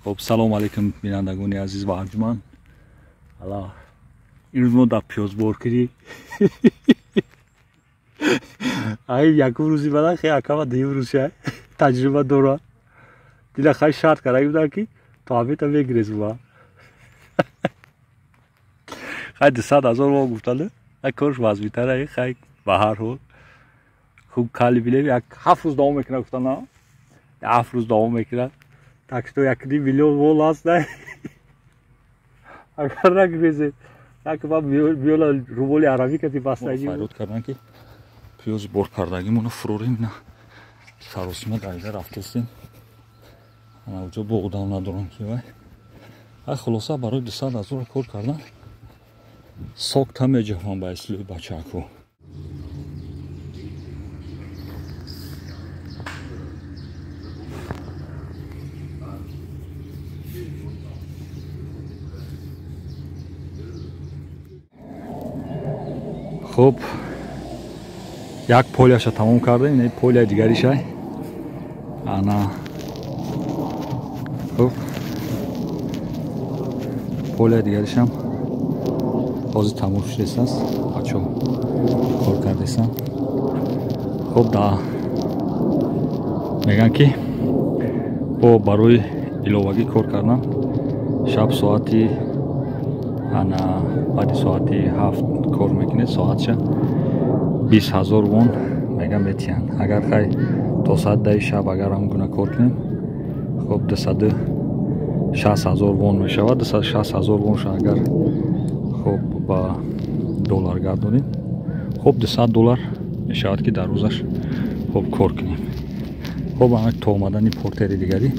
Хоб, салом алейкум, бинандагони азиз ва арҷуманд. Ала имрӯз мо дар пиёзборкунӣ. Ай якум рӯзи бада хе акама дуюм рӯз шай таҷриба дора. Дила хай шарт карда будам, ки то обеда мегирез ма. Хай 200 000 вон гуфтанд, хай корш вазмитара, хай ба ҳар ҳол. Хуб, кали билем, як 7 рӯз давом мекунад, гуфтанд, на? 7 рӯз давом мекунад. Так что 1,5 миллион вон аст, агар нагирезед. Так ба биёла румоли арабӣ кати бастагӣ. Файрод кардан, ки пиёзи бор кардагимоно фурорем. На саросима дар рафтестем. Ана уҷо боғдам надорам, ки вай. Ай хулоса, барои 200 000 кор кардан сокта меҷафам ба ислои бачаку. Хуб, як поляша тамом кардем, ин поля дигаришай. Ана хуб, поля дигаришам ҳозир тамом шудааст, бачаҳо кор кардесам. Хуб, да мегӯянд, ки бо барои иловагӣ кор кардан шаб соати ана баъди соати 7 кор мекунед, соатша 20 000 вон мега метиҳанд. Агар хай то соати 10-и шаб агар ҳамон гуна кор кунем, хуб, 260 000 вон мешавад. 260 000 вонша агар хуб ба доллар гардонем, хуб, 200 доллар мешавад, ки дар рӯзаш хуб кор кунем. Хуб, ана то омадани портери дигарӣ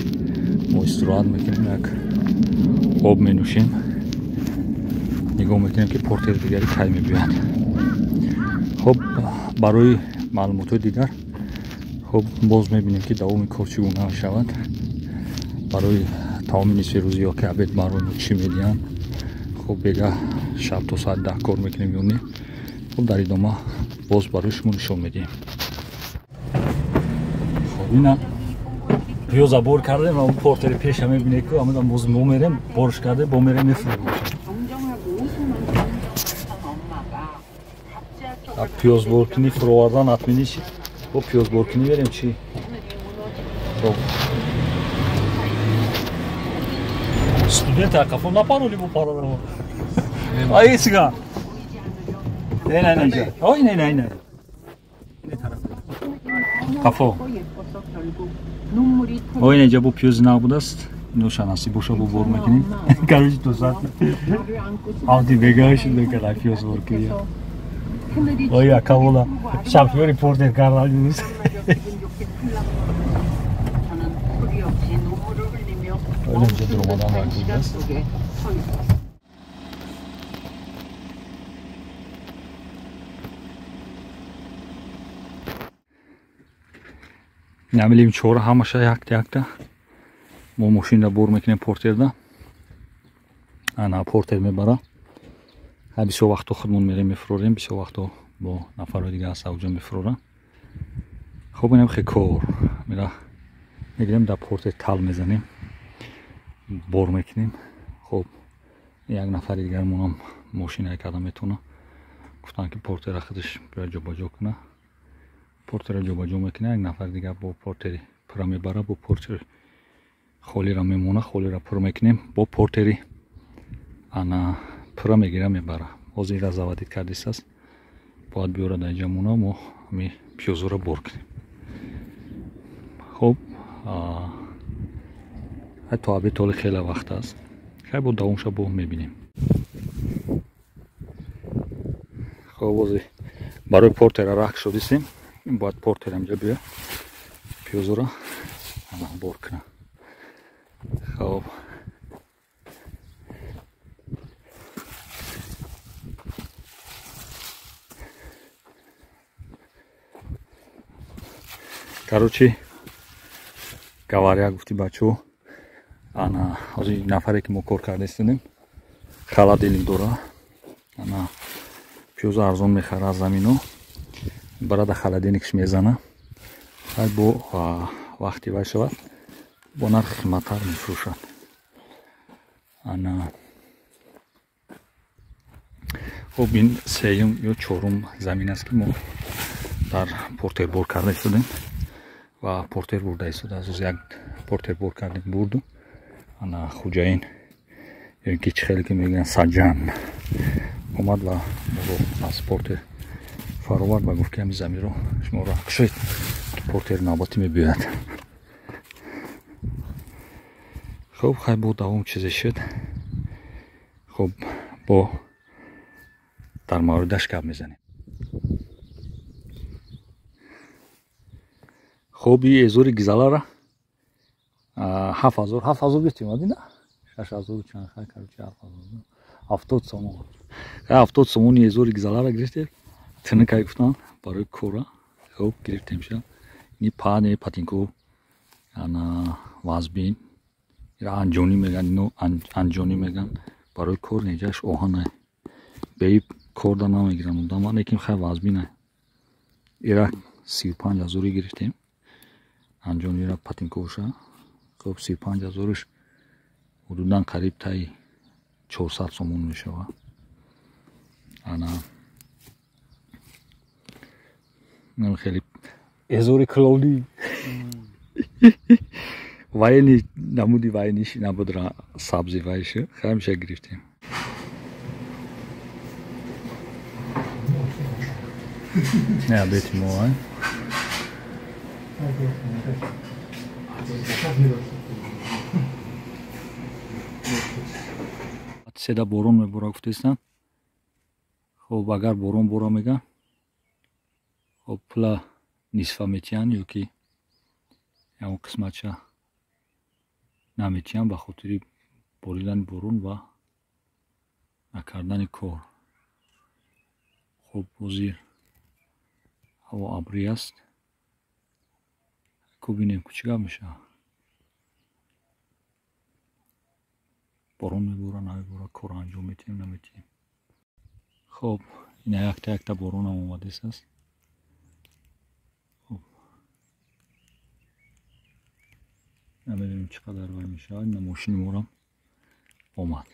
мо истироҳат мекунем, як об менӯшем, нигоҳ мекунем, ки портери дигари кай мебиёяд. Хуб, барои маълумотҳои дигар, хуб, боз мебинем, ки давоми кор чӣ гуна мешавад. Барои таоми нисфи рӯзӣ ё ки обед барои мо чӣ медиҳанд. Хуб, бега шаб то соати 10 кор мекунем ё не, хуб, дар идома боз барои шумо нишон медиҳем. Хуб, ина пиёза бор кардем ва портери пеша мебинед, ку амада боз мо мерем, борш карде, бо мерем мефурӯшем. Пиёзборкунӣ фуровардан атминӣ чи бо пиёзборкунӣ мерем чи. Хуб, студент қафо напароли, бо парора. Ай сига. Не, не, не. Ой, не, не, не. Қафо. Ой, не, бо пиёзи нав будаст. Иноша насиб боша, бо бор мекунем. Короче, то саат. Авди бегааш мекард пиёз бор кунӣ. Ой, акавола. Шофёри портер кардан. Ой, инҷа дуромадан вакил аст. Намилим чора ҳамаша якта якта мо мошинра бор мекунем портерда. Ана портер мебара. Ҳа, бисёр вақто худмон мерем мефурорем, бисёр вақто бо нафарҳои дигар аз авҷо мефурорам. Хуб, инам хе кор мера мегирем, дар портер тал мезанем, бор мекунем. Хуб, як нафари дигармонам мошина карда метавона. Гуфтанд, ки портера худаш бояд ҷобаҷо куна. Портера ҷобаҷо мекуна, як нафари дигар бо портери пура мебара, бо портери холира мемона, холира пур мекунем, бо портери ана пура мегира, мебара. Ҳозир ира заводить кардистааст, бояд биёра дар инҷа мона, мо ҳами пиёзоро бор кунем. Хуб, то обед толи хеле вақт аст. Хай, бо давомша бо мебинем. Хуб, ози барои портера рак шудистем. Бояд портер инҷа биё, пиёзоро бор кунам. Хуб, короче говоря, гуфти бачаҳо, ана ҳозир нафаре, ки мо кор карда истодем, холодильник дора. Ана пиёзо арзон мехара аз замино, барада холодильникш мезана, баъд бо вақти вай шавад, бо нархи қиматтар мефурӯшад. Ана хуб, ин сеюм ё чорум замин аст, ки мо дар портер бор карда истодем ва портер бурда истода. Аз як портер бор кардем, бурду. Ана хуҷаин ё ин ки чӣ хеле ки мегӯянд, Саҷан омад ва моро аз портер фаровард ва гуфт, ки ҳамин заминро шуморо кушоед, ки портер навбатӣ мебиёяд. Хуб, хай, бо давом чизе шуд. Хуб, бо дар мавридаш гап мезанем. Хуб, и эзори гизалара 7000, 7000 гирифтем, адина 6000 чанд, хай, короче, 7000, 70 сомон, 70 сомони эзори гизалара гирифтем. Тинакай гуфтан барои кора. Хуб, гирифтемша. Ни пане патинко, ана вазбин, ира анҷонӣ меган, ино анҷонӣ меган, барои кор. Неҷаш оҳана, беиб корда намегирам одама, лекин хай, вазбина. Ира 35 ҳазорӣ гирифтем, анҷонира, патинкоша. Хуб, 35 ҳазориш ҳудудан қариб таи 400 сомон мешавад. Ана хеле эзори кулолӣ вайни намуди вайниш набуд, сабзи вайш ҳамеша гирифтем. Не, бети мо ай. Седа борон мебора гуфтестанд. Хуб, агар борон бора меган, хуб, пула нисфа метиҳанд ё ки ягон қисматша наметиҳанд ба хотири боридани борон ва накардани кор. Хуб, ҳозир ҳаво абрӣ аст, ку бинем, ку чӣ гап мешавад: борон мебора, намебора, корро анҷом метиҳем, наметиҳем. Хуб, ина якта якта боронам омадест аст. Хуб, намедонем, чӣ қадар вай мешавад. Ина мошини морам омад.